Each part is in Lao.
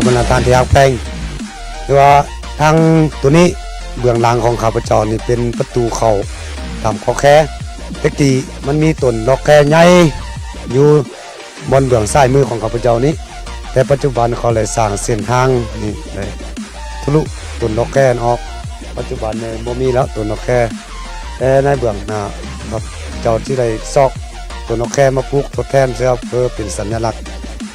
ບັນດາທ່ານທີ່ຮັກແພງ ຄືວ່າທາງໂຕນີ້ ເບື້ອງຫຼັງຂອງຂ້າພະເຈົ້ານີ້ເປັນປະຕູເຂົ້າຖ້ຳເກາະແຄ. ແຕ່ກີ້ມັນມີຕົ້ນດອກແຄໃຫຍ່ຢູ່ບ່ອນເບື້ອງຊ້າຍມືຂອງຂ້າພະເຈົ້ານີ້, ແຕ່ປັດຈຸບັນເຂົາໄດ້ສ້າງເສັ້ນທາງນີ້ ໄດ້ທະລຸຕົ້ນດອກແຄອອກ. ປັດຈຸບັນນີ້ບໍ່ມີແລ້ວຕົ້ນດອກແຄ, ແຕ່ໃນເບື້ອງໜ້າ ເຈົ້າຊິໄດ້ຊອກຕົ້ນດອກແຄມາປູກທົດແທນ ເພື່ອເປັນສັນຍະລັກ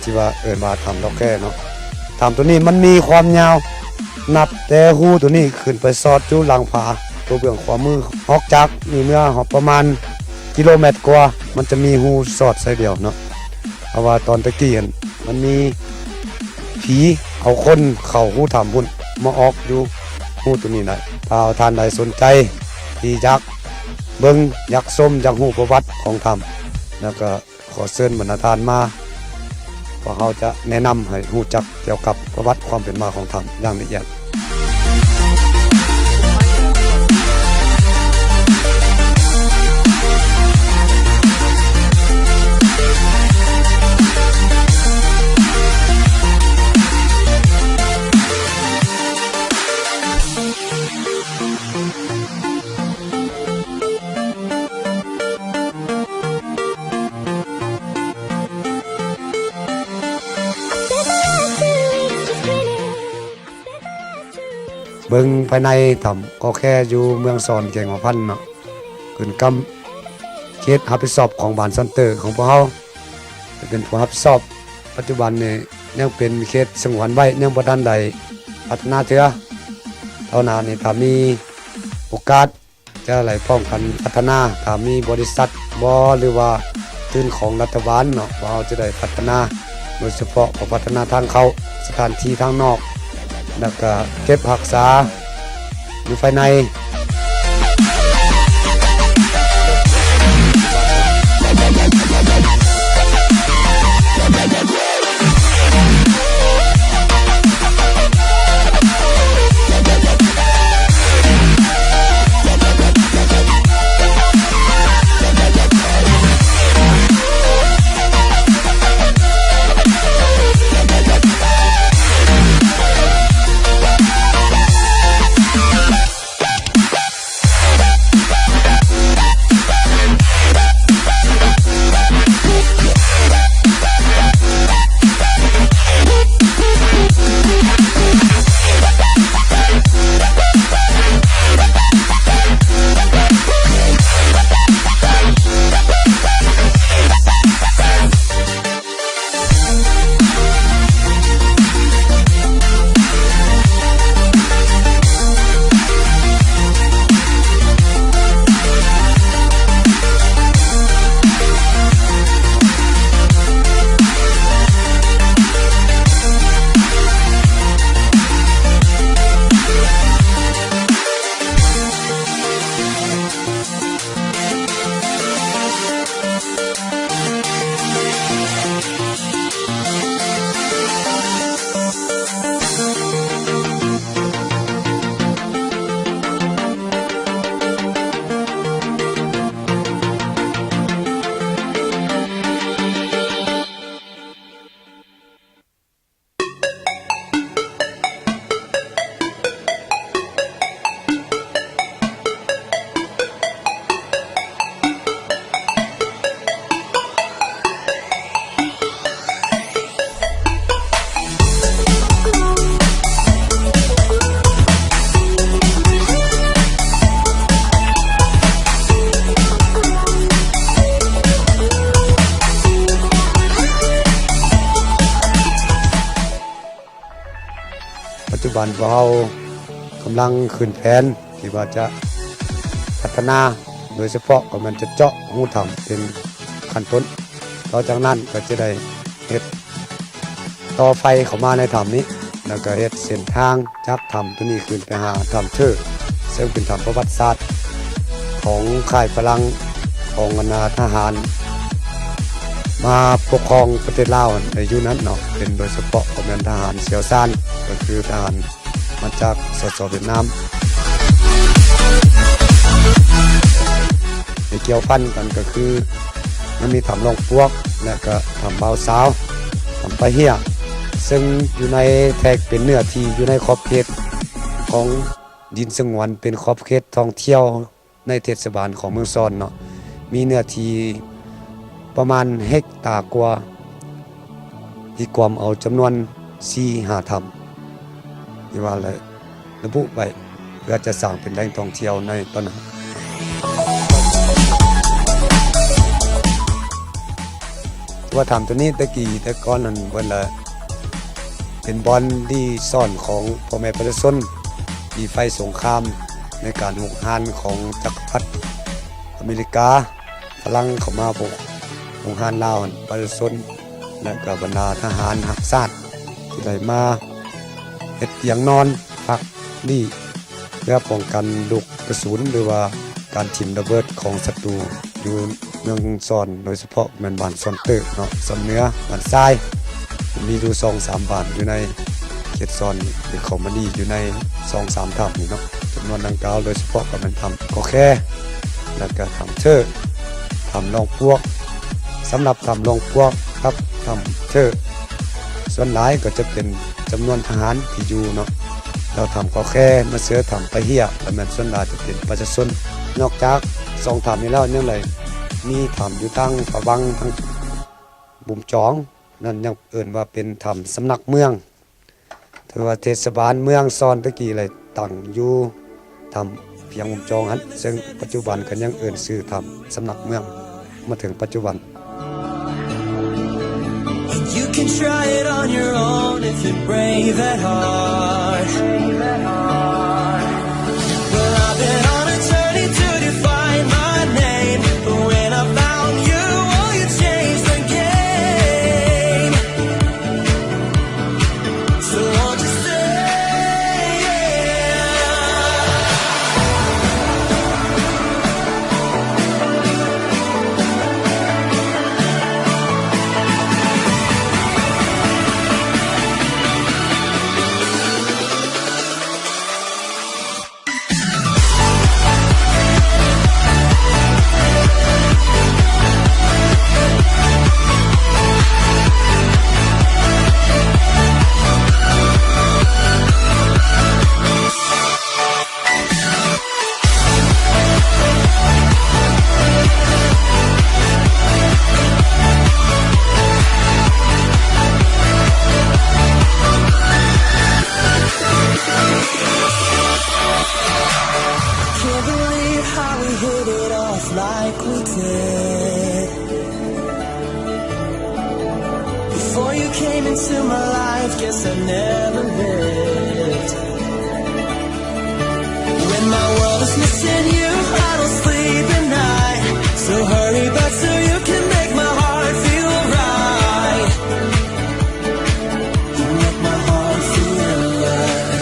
ທີ່ວ່າເອີ້ນວ່າຖ້ຳດອກແຄເນາະ. ຖ້ຳໂຕນີ້ມັນມີຄວາມຍາວ ນັບແຕ່ຮູໂຕນີ້ຂຶ້ນໄປສອດຢູ່ຫຼັງຜາ ຕົວເບື້ອງຂວາມື. ອອກຈາກນີ້ເມືອຮອດປະມານກິໂລແມັດກວ່າ ມັນຈະມີຮູສອດໃສ່ດຽວເນາະ. ເພາະວ່າຕອນແຕ່ກີ້ຫັ້ນ ມັນມີຜີເອົາຄົນເຂົ້າຮູຖ້ຳພຸ້ນ ມາອອກຢູ່ຮູໂຕນີ້ໄດ້. ຖ້າທ່ານໃດສົນໃຈທີ່ຢາກເບິ່ງ ຢາກຊົມ ຢາກຮູ້ປະຫວັດຂອງຖ້ຳ ແລ້ວກໍ ຂໍເຊີນບັນດາທ່ານມາ, ພວກເຮົາຈະແນະນຳໃຫ້ຮູ້ຈັກກ່ຽວກັບປະຫວັດຄວາມເປັນມາຂອງຖ້ຳຢ່າງລະອຽດ. ເບິ່ງພາຍໃນຖ້ຳເກາະແຄຢູ່ເມືອງຊອນ ແຂວງຫົວພັນເນາະ, ຂຶ້ນກັບເຂດຮັບຜິດຊອບຂອງບ້ານຊອນເຕີຂອງພວກເຮົາ ເປັນຜູ້ຮັບຜິດຊອບ. ປັດຈຸບັນນີ້ຍັງເປັນເຂດສະຫງວນໄວ້ ຍັງບໍ່ທັນໄດ້ພັດທະນາເທື່ອ. ຕໍ່ໜ້ານີ້ຖ້າມີໂອກາດ ຈະໄດ້ພ້ອມກັນພັດທະນາ, ຖ້າມີບໍລິສັດບໍ ຫຼືວ່າທຶນຂອງລັດຖະບານເນາະ ພວກເຮົາຈະໄດ້ພັດທະນາ, ໂດຍສະເພາະກໍພັດທະນາທາງເຂົ້າ, ສະຖານທີ່ທາງນອກ, ແລ້ວກະເກັບຮັກສາຢູ່ພາຍໃນ. ປັດຈຸບັນພວກເຮົາກຳລັງຂຶ້ນແຜນທີ່ວ່າຈະພັດທະນາ, ໂດຍສະເພາະກໍແມ່ນຈະເຈາະຮູຖ້ຳເປັນຂັ້ນຕົ້ນ. ຕໍ່ຈາກນັ້ນກໍຈະໄດ້ເຮັດຕໍ່ໄຟເຂົ້າມາໃນຖ້ຳນີ້ ແລ້ວກໍເຮັດເສັ້ນທາງຈາກຖ້ຳໂຕນີ້ຂຶ້ນໄປຫາຖ້ຳເທີ ເຊິ່ງເປັນຖ້ຳປະຫວັດສາດຂອງຄ້າຍຝຣັ່ງ ຂອງບັນດາທະຫານມາປົກຄອງປະເທດລາວໃນຍຸກນັ້ນເນາະ, ເປັນໂດຍສະເພາະກໍແມ່ນທະຫານຊ່ຽວຊານ ກໍຄືທະຫານມາຈາກ ສສ ຫວຽດນາມ. ທີ່ກ່ຽວພັນກັນກໍຄື ຍັງມີຖ້ຳຫຼອງປວກ ແລະ ກໍຖ້ຳບ່າວສາວ, ຖ້ຳປາເຮຍ, ເຊ ເຊິ່ງຢູ່ໃນ ແທກເປັນເນື້ອທີ່ຢູ່ໃນຂອບເຂດຂອງດິນສະຫງວນ ເປັນຂອບເຂດທ່ອງທ່ຽວໃນເທດສະບານຂອງເມືອງຊອນເນາະ, ມີເນື້ອທີ່ປະມານເຮັກຕາກວ່າ ທີ່ກວມເອົາຈຳນວນສີ່ຫ້າຖ້ຳ ທີ່ວ່າລະ ລະບຸໄວ້ ເພື່ອຈະສ້າງເປັນແຫຼ່ງທ່ອງທ່ຽວໃນຕອນໜ້າ. ວ່າຖ້ຳໂຕນີ້ແຕ່ກີ້ແຕ່ກ່ອນນັ້ນເພິ່ນລະ ເປັນບ່ອນທີ່ຊ່ອນຂອງພໍ່ແມ່ປະຊາຊົນ ທີ່ໄຟສົງຄາມໃນການຮຸກຮານຂອງຈັກກະພັດອາເມລິກາ ຝຣັ່ງເຂົ້າມາບຸກໂຮງຮານລາວຫັ້ນ ປະຊາຊົນ ແລະ ກໍບັນດາທະຫານຮັກຊາດ ທີ່ໄດ້ມາເຮັດຕຽງນອນພັກນີ້ ເພື່ອປ້ອງກັນລູກກະສຸນ ຫຼືວ່າການຖິ້ມລະເບີດຂອງສັດຕູຢູ່ເມືອງຊອນ ໂດຍສະເພາະແມ່ນບ້ານຊອນເຕີເນາະ, ຊອນເໜືອ, ບ້ານຊາຍ ມີຢູ່ສອງສາມບ້ານຢູ່ໃນເຂດຊອນ ຫຼື ເຂົ້າມານີ້ຢູ່ໃນສອງສາມຖ້ຳນີ້ເນາະ. ຈຳນວນດັ່ງກ່າວ ໂດຍສະເພາະກໍແມ່ນຖ້ຳກໍແຄ ແລ້ວກໍຖ້ຳເທີ, ຖ້ຳຫຼອງປວກ. ສຳລັບຖ້ຳຫຼອງປວກກັບຖ້ຳເທີ ສ່ວນຫຼາຍກໍຈະເປັນຈຳນວນທະຫານທີ່ຢູ່ເນາະ, ແລ້ວຖ້ຳກໍແຄມາເສືອຖ້ຳປະເຮຍ ກໍແມ່ນສ່ວນຫຼາຍຈະເປັນປະຊາຊົນ. ນອກຈາກສອງຖ້ຳນີ້ແລ້ວ ຍັງໄດ້ມີຖ້ຳຢູ່ທາງພະວັງ ທາງບຸມຈອງ ນັ້ນຍັງເອີ້ນວ່າເປັນຖ້ຳສຳນັກເມືອງ. ຖືວ່າເທດສະບານເມືອງຊອນແຕ່ກີ້ໄດ້ຕັ້ງຢູ່ຖ້ຳພຽງມຸມຈອງຫັ້ນ, ເຊິ່ງປັດຈຸບັນກໍຍັງເອີ້ນຊື່ຖ້ຳສຳນັກເມືອງມາເຖິງປັດຈຸບັນ. And you can try it on your own if you're brave at heart. Well, I've been on a journey to define my name, but when I found you, oh, you changed the game. So won't you stay? Can't believe how we hit it off like we did. Before you came into my life, guess I never lived. When my world is missing you, I don't sleep at night. So hurry back so you can make my heart feel right. You make my heart feel right.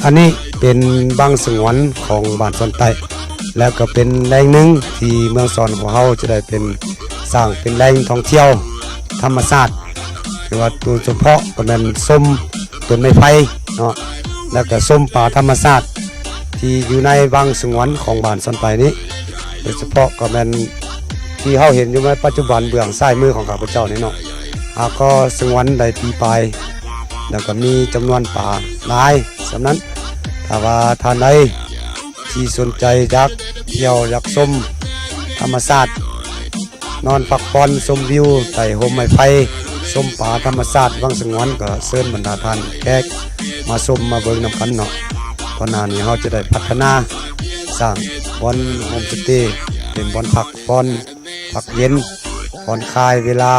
ອັນນີ້ເປັນວັງສະຫງວນຂອງບ້ານສອນໃຕ້ ແລ້ວກໍເປັນແຫຼ່ງໜຶ່ງທີ່ເມືອງສອນຂອງເຮົາຈະໄດ້ເປັນ ສ້າງເປັນແຫຼ່ງທ່ອງທ່ຽວທຳມະຊາດ ຄືວ່າໂດຍສະເພາະກໍແມ່ນຊົມຕົ້ນໄມ້ໄຜ່ເນາະ ແລ້ວກໍຊົມປ່າທຳມະຊາດທີ່ຢູ່ໃນວັງສະຫງວນຂອງບ້ານສອນໃຕ້ນີ້ ໂດຍສະເພາະກໍແມ່ນທີ່ເຮົາເຫັນຢູ່ໃນປັດຈຸບັນເບື້ອງຊ້າຍມືຂອງຂ້າພະເຈົ້ານີ້ເນາະ ຫາກໍສະຫງວນໄດ້ປີປາຍ ແລ້ວກໍມີຈຳນວນປ່າຫຼາຍສ່ຳນັ້ນ. ຖ້າວ່າທ່ານໃດທີ່ສົນໃຈຢາກທ່ຽວຢາກຊົມທຳມະຊາດ ນອນພັກຜ່ອນຊົມວິວໃຕ້ຮົ່ມໄມ້ໄຜ່ ຊົມປ່າທຳມະຊາດວັງສະຫງວນ ກໍເຊີນບັນດາທ່ານແຂກມາຊົມມາເບິ່ງນຳກັນເນາະ. ກ່ອນໜ້ານີ້ເຮົາຈະໄດ້ພັດທະນາສ້າງບ່ອນໂຮມສະເຕ ເປັນບ່ອນພັກຜ່ອນ ພັກເຢັນ ຜ່ອນຄາຍເວລາ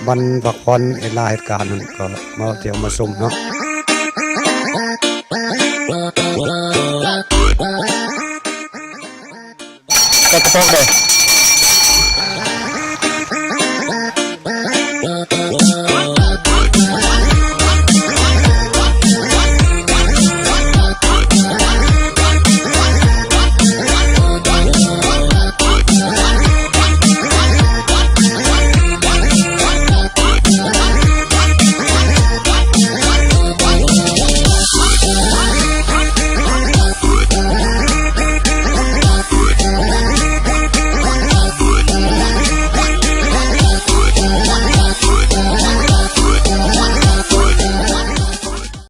ວັນພັກຜ່ອນເຮັດລາເຮັດການນັ້ນ ກໍມາທ່ຽວມາຊົມເນາະ. ກະກະໂປກເດ້